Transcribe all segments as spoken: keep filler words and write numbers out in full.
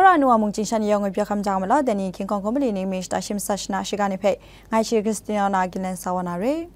Anu wa mung chyingshan yawng e bya hkam jang ma law, dai ni King Kong Kumbali ni mi shata shim sat shana shiga ni hpe, ngai shi Christina na ginlen sa wa na re.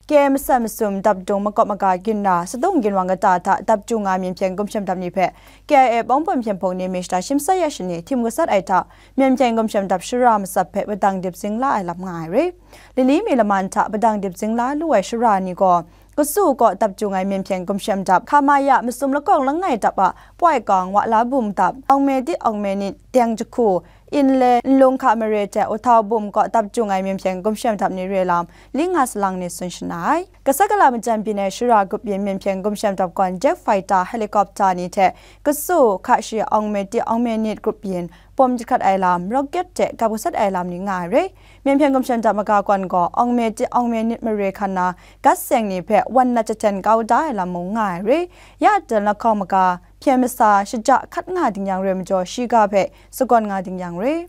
Ke masat masum dap dung makawp maga ginra, sadung ginwang kata hta dap chyu nga ai Myen Hpyen Gumshem Dap ni hpe K I A Pawng Pawng Hpyen Hpung ni mi shata shim sat ya shani htim gasat ai hta, Myen Hpyen Gumshem Dap shara matsap hpe padang dip zingla ai lam nga ai re. Lili mi laman hta padang dip zingla lu ai shara ni gaw, Kasu kaw dap chyu ai Myen Hpyen Gumshem Dap, Hkamaya masum lakawng langai dap a Pawai Kawng, Wala Bum Dap, Awng Me Dit Awng Me Nit, Deng Jahku, Inle, Nlung Hka Mare hte Uhtau Bum kaw dap chyu ai Myen Hpyen Gumshem Dap ni re lam, li nga salang ni tsun shana ai. Gasat gala majan byin ai shara grup yin Myen Hpyen Gumshem Dap gawn jet fighter, helicopter ni hte, kasu, hka shi, awng me ti, awng me nit grup yin, bom jahkrat ai lam, rocket hte gap gasat ai lam ni nga ai re. Myen Hpyen Gumshem Dap maga gawn gaw, awng me ti, awng me nit mare hkan na, gat seng ni hpe wan nat jahten kau da ai lam mung nga ai re. Ya aten lahkawng maga, hpyen masa, shaja hkat nga ding yang re majaw, shiga hpe sagawn nga ding yang re.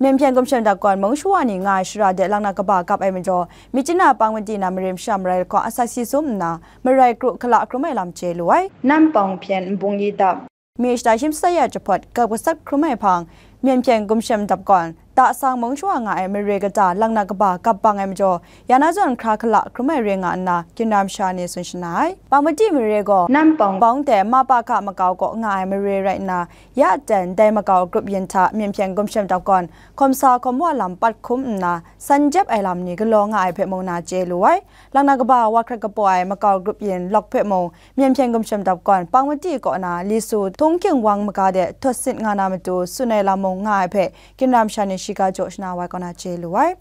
Myen Hpyen Gumshem Dap gawn mung shawa ni nga ai shara de laknak kaba kap ai majaw, Myitkyina Pang Mati na mare masha marai lahkawng asak si sum nna, marai kru hkala hkrum ai lam chye lu ai. Nam Pawng Hpyen Nbung Yi Dap. Mi shata shim sat ya jahpawt gap gasat hkrum ai hpang, Myen Hpyen Gumshem Dap gawn, tasang mung shawa nga ai mare kata laknak kaba kap bang ai majaw, ya na zawn hkra hkala hkrum ai re nga nna, ginra masha ni tsun shana ai. Pang Mati mare gaw, Nam Pawng Pawng hte Ma Pa Hka makau kaw nga ai mare rai nna, ya aten dai makau grup yin hta Myen Hpyen Gumshem Dap gawn, hkawm sa hkawm wa lam pat hkum nna, san jep ai lam ni galaw nga ai hpe mung na chye lu ai. Laknak kaba wa hkrat kapaw ai makau grup yin lawk hpe mung, Myen Hpyen Gumshem Dap gawn Pang Mati kaw na li su htung hkying wang maga de htawt sit nga na matu tsun ai lam mung nga ai hpe, ginra masha ni shiga jaw shana wai kaw na chye lu ai.